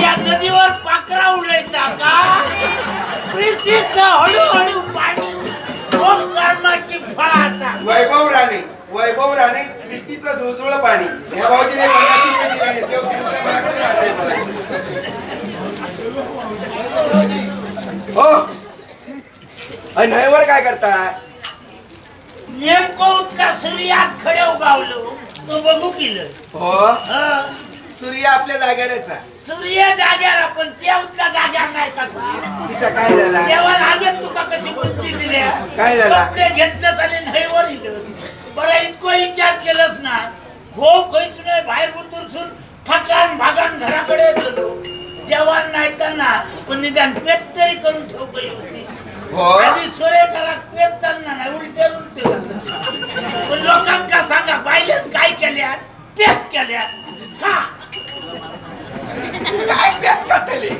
या नदीवर पाखरा उडयता का? प्रीतीचं हळूहळू पाणी भोग कर्माची फळाचा. वैभव राणे, वैभव राणे, प्रीतीचं झुळझुळ पाणी. या भाऊजीने 50 रुपये दिले आणि तेव्हा त्यांच्या घराकडे राहते मला. हो, अरे नहेवर काय करता? नेमकं उठला सूर्य आज खडे उगावलो तो बघू केलं. हो, सूर्य आपल्या जाग्यावरच आहे. सूर्य जाग्यावर, पण त्या उठला जाग्यावर नाही कसा. तिथं काय झाला? तेव्हा लागत तुका कशी बुद्धी दिल्या. काय झाला? कपडे घेतलंच आणि नहेवर इलं. बरं, इतकं विचार केलंच नाही. घो खैच नाही, बाहेर उतरसून थकान भागान घराकडे येतलो. जेवण नाही त्यांना, पण निदान पेट तरी करून ठेव गई होती. आणि सोरेकरात पेट चालणार नाही, उलटे उलटे. पण लोकांका सांगा बायलेन काय केल्या? पेच केल्या का? काय पेच खातले?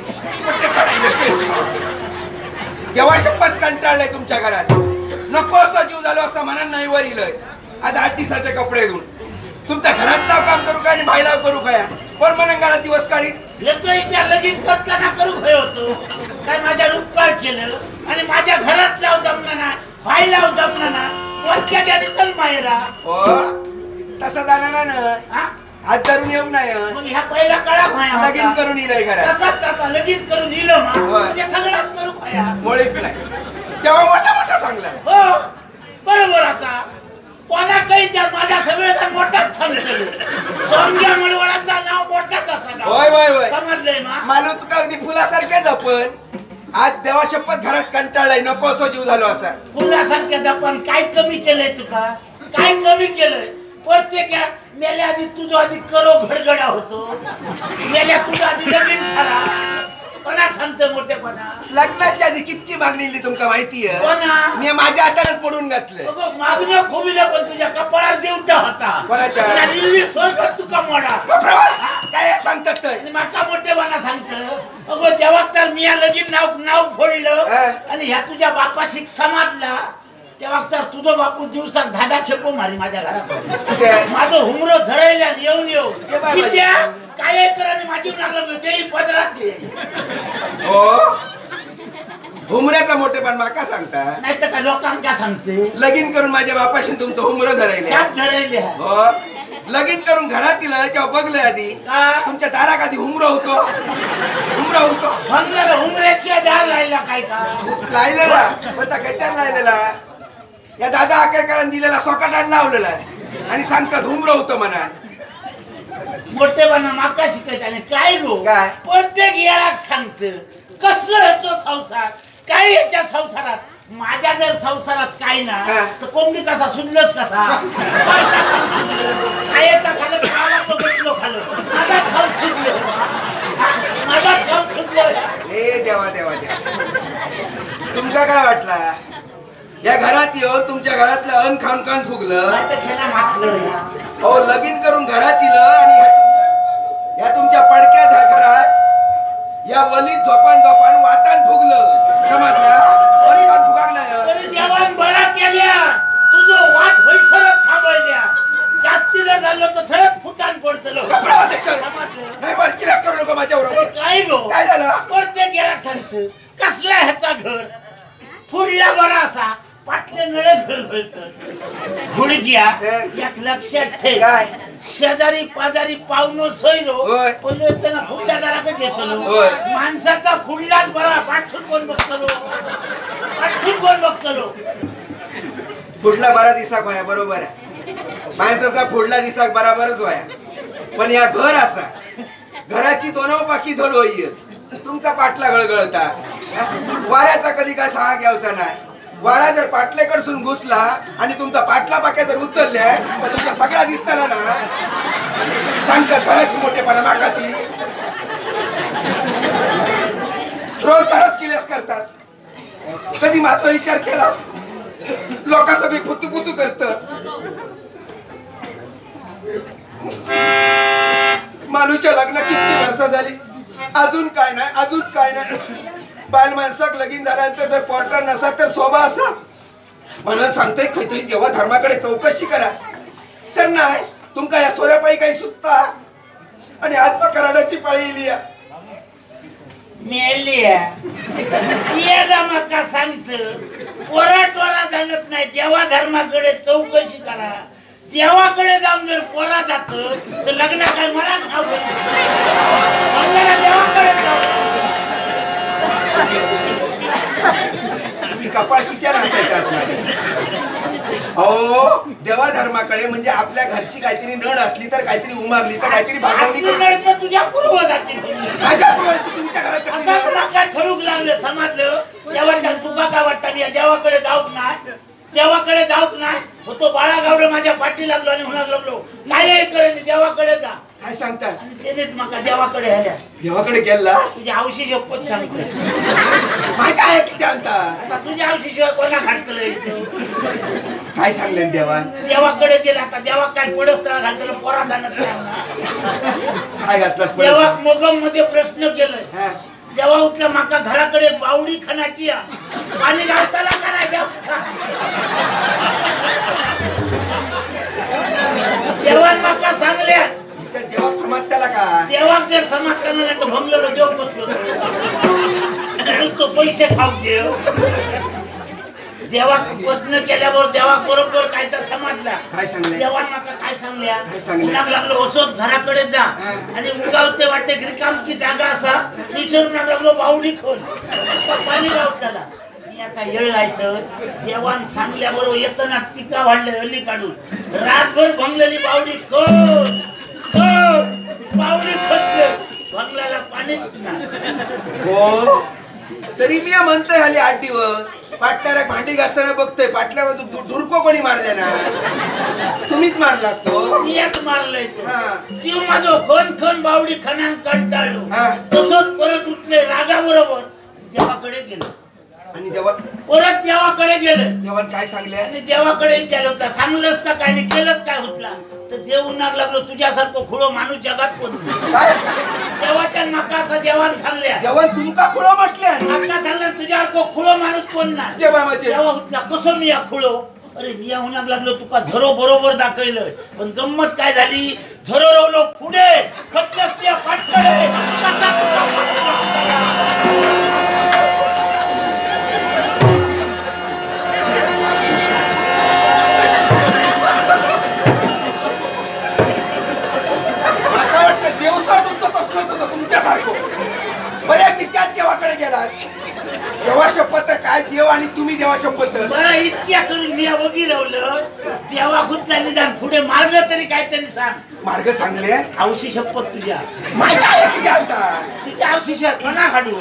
मोठे पडायले पेच. जेव्हा शपथ कंटाळलंय तुमच्या घरात, नको असं जीव झालो असं म्हणा नाही वर इलय. आज 8 दिवसाचे कपडे घेऊन तुमच्या घरात काम करू काय आणि बायला करू काय? पण म्हणा घरात दिवस काढी येतो. विचार लगीन करताना करू भय होतो काय? माझ्या उपकार केलं आणि माझ्या घरात लाव जमना ना, बाई लाव जमना ना, वचक्याच्या चल मायरा. हो, तसा जाणार ना, हात धरून येऊ नाही. मग ह्या पहिला कळा भाया लगीन करून इलय घरात. तसाच ताता लगीन करून इलं म्हणजे सगळाच करू भाया. मुळीच नाही तेव्हा मोठा मोठा सांगला. हो बरोबर. असा कोणाकही माझ्या सगळ्याचा मोठाच सांगतो. सोमग्या मडवळाचा नाव मोठाच असा. होय होय होय, समजलंय मा. मालू तुका अगदी फुलासारख्या जपन. आज देवा शपथ घरात कंटाळलाय, नको असो जीव झालो असा. फुलासारख्या जपन काय कमी केलंय तुका? काय कमी केलंय? प्रत्येक मेल्या आधी तुझं आधी करो घडगडा होतो. मेल्या तुझं आधी लगीन ठरा. कोणा सांगतो मोठेपणा? लग्नाच्या आधी कितकी मागणी इली तुमका माहिती आहे? मी माझ्या हातानच पडून घातलं. मागण्या खुबिलं, पण तुझ्या कपाळावर देवटा होता. कोणाच्या? स्वर्गात तुका मोडा. काय सांगतात? माका मोठेपणा सांगत. अगो जेव्हा तर मी या लगीन नाव नाव फोडलं आणि ह्या तुझ्या बापाशी समाजला, तेव्हा तर तुझं बापू दिवसात 10 खेपो मारी माझ्या घरात. माझं हुमरो झरायला येऊन येऊन काय कर आणि माझी लागलं तेही पदरात दे. हो, हुमऱ्याचा मोठेपण माका सांगता? नाही तर काय लोकांका सांगते? लगीन करून माझ्या बापाशी तुमचं हुमरो धरायले. धरायले? हो, लगीन करून घरात दिलं तेव्हा बघलं आधी तुमच्या दाराक आधी हुमरो होतो. हुमरो होतो बंगल्याला हुमऱ्याशिवाय दार लायला काय का? लायलेला पण त्या कच्यावर लायलेला. या दादा आकेरकरांनी दिलेला सोकाटान लावलेला आणि सांगतात हुमरो होतो म्हणा. मोठेपणा माका शिकायचं आणि काय गो? काय? प्रत्येक येळाक सांगत कसलं ह्याचो संसार, काय ह्याच्या संसारात. माझ्या जर संसारात काय ना तर कोंबडी कसा सुजलच कसा? आयचा खाल खाला बसलो खाल माझा खाऊन सुजलं, माझा खाऊन सुजलं. ए देवा देवा देवा, तुमका काय वाटला? या घरात येऊन तुमच्या घरातलं अन्न खाऊन खाऊन फुगलं. हो, लगीन करून घरात इलं आणि ह्या तुमच्या पडक्या घरात या वलीत झोपान झोपान वातान फुगलं. समजलं? वली खाऊन फुगाक नाही. देवान बरा केल्या तुझं वाट होईसरच थांबवल्या. जास्ती जर झालं तर थरच फुटान पडतलो. नाही बरं किलास करू नको माझ्यावर. काय गो? काय झालं? प्रत्येक गेला सांगत कसला ह्याचा घर फुडला बरा असा पाटले नळे घर घळत. गुडघ्या एक लक्षात ठेव, शेजारी पाजारी पाहुणो सोयरो पण त्यांना फुडल्या दाराकच येतलो. माणसाचा फुडलाच बरा, पाठून कोण बघतलो? पाठून कोण बघतलो? फुडला बरा दिसाक व्हाया, बरोबर आहे. माणसाचा फुडला दिसाक बराबरच व्हाया. पण या घर असा घराची दोन पाकी धड होई, तुमचा पाटला गळगळता. वाऱ्याचा कधी काय सहा घ्यायचा नाही. वारा जर पाटलेकडसून घुसला आणि तुमचा पाटला पाक्या जर उचलल्या तर तुमचा सगळा दिसताना ना सांगतात घराची मोठेपणा माका ती. रोज घरात किलेस करतात. कधी माझा विचार केलास? लोक सगळी फुतू फुतू करत. मालूच्या लग्न किती वर्ष झाली, अजून काय नाही, अजून काय नाही. बाल माणसाक लगीन झाल्यानंतर जर पोर्टर नसा तर शोभा असा म्हणून सांगतोय खैतरी देवा धर्माकडे चौकशी करा. तर नाही तुमका या सोऱ्यापायी काही सुचता आणि आत्मकराडाची पाळी इली. मेली माका सांगत पोरा चोरा जाणत नाही देवा धर्माकडे चौकशी करा. देवाकडे जाऊन जर पोरा जात तर लग्न काय मरा खाऊ देवाकडे जाऊ. तुम्ही कपाळ किती असायचं असणार. अहो देवा धर्माकडे म्हणजे आपल्या घरची काहीतरी नड असली तर काहीतरी उमागली तर काहीतरी भागवणी नड तर तुझ्या पूर्वजाची माझ्या पूर्वजाची तुमच्या घरात असं ठरूक लागलं समजलं. देवाच्या तुका काय वाटतं मी देवाकडे जाऊक नाही देवाकडे जाऊक नाही. तो बाळा गावडे माझ्या पाठी लागलो आणि म्हणू लागलो काय करेल देवाकडे जा. काय सांगतास? त्यानेच माका देवाकडे ह्याल्या. देवाकडे गेलास? तुझ्या आवशी शपथ सांगतो. माझ्या आहे किती आणता आता तुझ्या आवशी शिवाय कोणा घातलं? काय सांगले देवा? देवाकडे गेला आता देवा काय पडस तळा घालतलं पोरा जाणत नाही. काय घातलं देवा? मोगम मध्ये प्रश्न केलं जेव्हा उठला माका घराकडे बावडी खणाची पाणी गावताला का नाही देवा? देवान माका सांगल्या देवा समाजताला का? देवाक जर समाजताना नाही तर भंगलेलो देव बसलो नुसतं पैसे खाऊ देव. देवाक प्रश्न केल्यावर देवाक बरोबर काय तर समजला. काय सांगले देवान माका? काय सांगल्या? काय सांगले? लागलो असोच घराकडे जा आणि उगावते वाटते रिकामकी जागा असा विचारून लागलो बावडी खोल पाणी गावताला. मी आता येळ लायचं देवान सांगल्याबरोबर येताना पिका वाढले अली काढून रातभर भंगलेली बावडी खोल बावडी खचले भंगल्याला पाणीच नाही. हो तरी मी म्हणतोय हल्ली 8 दिवस पाटल्याला भांडी घासताना बघतोय पाटल्यावर ढुरको कोणी मारले ना? तुम्हीच मारला असतो. मीच मारलंय जीव माझो खन खन बावडी खनान कंटाळलो. तसंच परत उठले रागाबरोबर देवाकडे गेलो आणि देवा परत देवाकडे गेलं. देवान काय सांगले? आणि देवाकडे विचारलं होता सांगलंच का काय केलंच काय होतला तर देव नाग लागलो तुझ्यासारखं खुळो माणूस जगात कोण. देवाच्या माका असं देवान सांगल्या. देवान तुमका खुळो म्हटल्या? माका सांगलं तुझ्यासारखं खुळो माणूस कोण नाही. देवा उठला कसं मी या खुळो? अरे मी या उन्हाक लागलो तुका झरो बरोबर दाखवलं पण गंमत काय झाली झरो रवलो पुढे खतलंच त्या पाटकडे कसा तुका तुमच्यासारखं बऱ्या त्यात देवाकडे गेलास. देवा शपथ काय देव आणि तुम्ही देवा शपथ बरं इतक्या करून मी वगी रावलं देवा गुतला निदान पुढे मार्ग तरी काहीतरी सांग. मार्ग सांगले? आवशी शपथ तुझ्या माझ्या आहे किती आणता तुझ्या आवशी शिवाय कोणा काढू?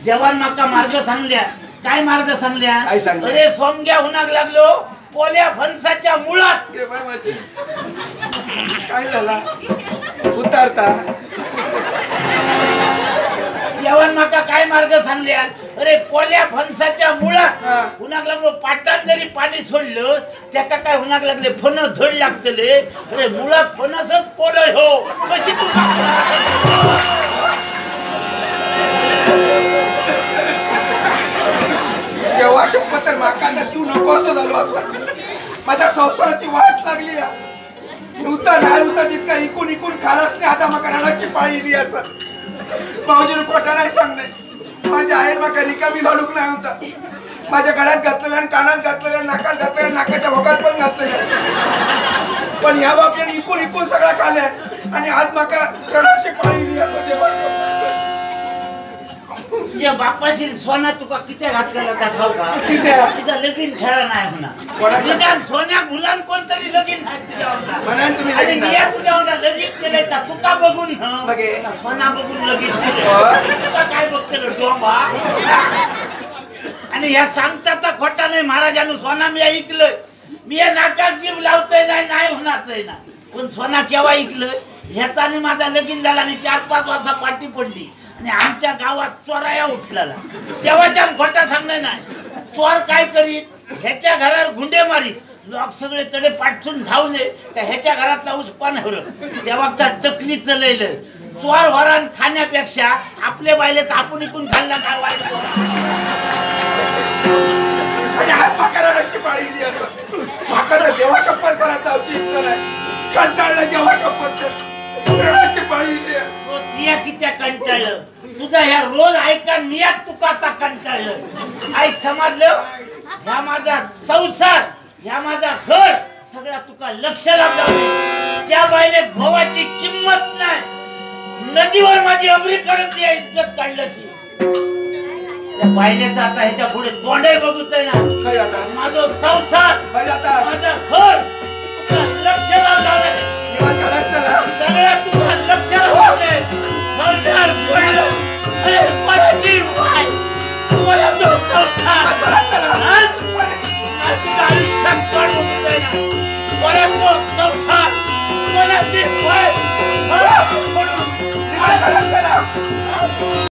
देवान माका मार्ग सांगल्या. काय मार्ग सांगल्या? काय सांगल्या? अरे सोमग्या हुनाक लागलो पोल्या फणसाच्या मुळात. काय झाला उतारता? देवान माका काय मार्ग सांगल्या? अरे पोल्या फणसाच्या मुळात हुनाक लागलो पाटान जरी पाणी सोडलं त्याका काय हुनाक लागले फणस धड लागतले. अरे मुळात फणसच पोलय हो कशी तू देवा शपथ तर माका आता जीव नको असं झालो असं माझ्या संसाराची वाट लागली. होता नाही होता तितका इकून इकून खालाच नाही. आता माका रडाची पाळी इली असं भाऊजीने खोटा नाही सांगले. माझ्या आईन माका रिकामी धाडूक नाही होता. माझ्या गळ्यात घातलेल्या कानात घातलेल्या नाकात घातलेल्या नाकाच्या भोकात पण घातलेल्या पण ह्या बाबतीत इकून इकून सगळा खाल्या आणि आज माका रडाची पाळी इली असं देवा. तुझ्या बापाशी सोना तुका किती घातलेला दाखव का? तुझा लगीन खेळा नाही होणार. निदान सोन्या गुलाम कोणतरी लगीन तुम्ही तुझ्या लगीन केलंय तुका बघून सोना बघून लगीन केलं तुका काय बघतेलं डोंबा. आणि ह्या सांगताचा खोटा नाही महाराजांनो. सोना मी ऐकलंय मी या नाकात जीभ लावतोय नाही नाही होणारच ना पण सोना केव्हा ऐकलं ह्याचा आणि माझा लगीन झाला आणि 4-5 वाजता पाठी पडली आणि आमच्या गावात चोराया उठलेला. तेव्हाच्या खोटा सांगणार नाही. चोर काय करीत ह्याच्या घरावर गुंडे मारीत लोक सगळे तडे पाठचून धावले का ह्याच्या घरातला ऊस पाण्यावर. तेव्हा तर टकली चलयलं चोर वरान खाण्यापेक्षा आपल्या बायलेच आपण इकून खाल्ला काय वाईट. देवा शपथ घरात जाऊची इच्छा नाही. कंटाळलं देवा शपथ रडाची पाळी इली. तिया कित्या कंटाळलं? तुझं तुझा ह्या रोज ऐका नियात तुका आता कंटाळलं. ऐक समजलं, ह्या माझा संसार ह्या माझा घर सगळा तुका लक्ष लागलं. ज्या बाईले घोवाची किंमत नाही, नदीवर माझी अबरी काढून ती इज्जत काढल्याची, त्या बायलेचा आता ह्याच्या पुढे तोंडही बघूच ना. माझा संसार माझा घर तुका लक्ष लागलं, सगळ्या तुका लक्ष लागले. अरे कोणाची बाय तुम्हाला तो संसार तुझ्या आयुष्यात तोंड बघूच ना. कोणाचा संसार कोणाची बाय.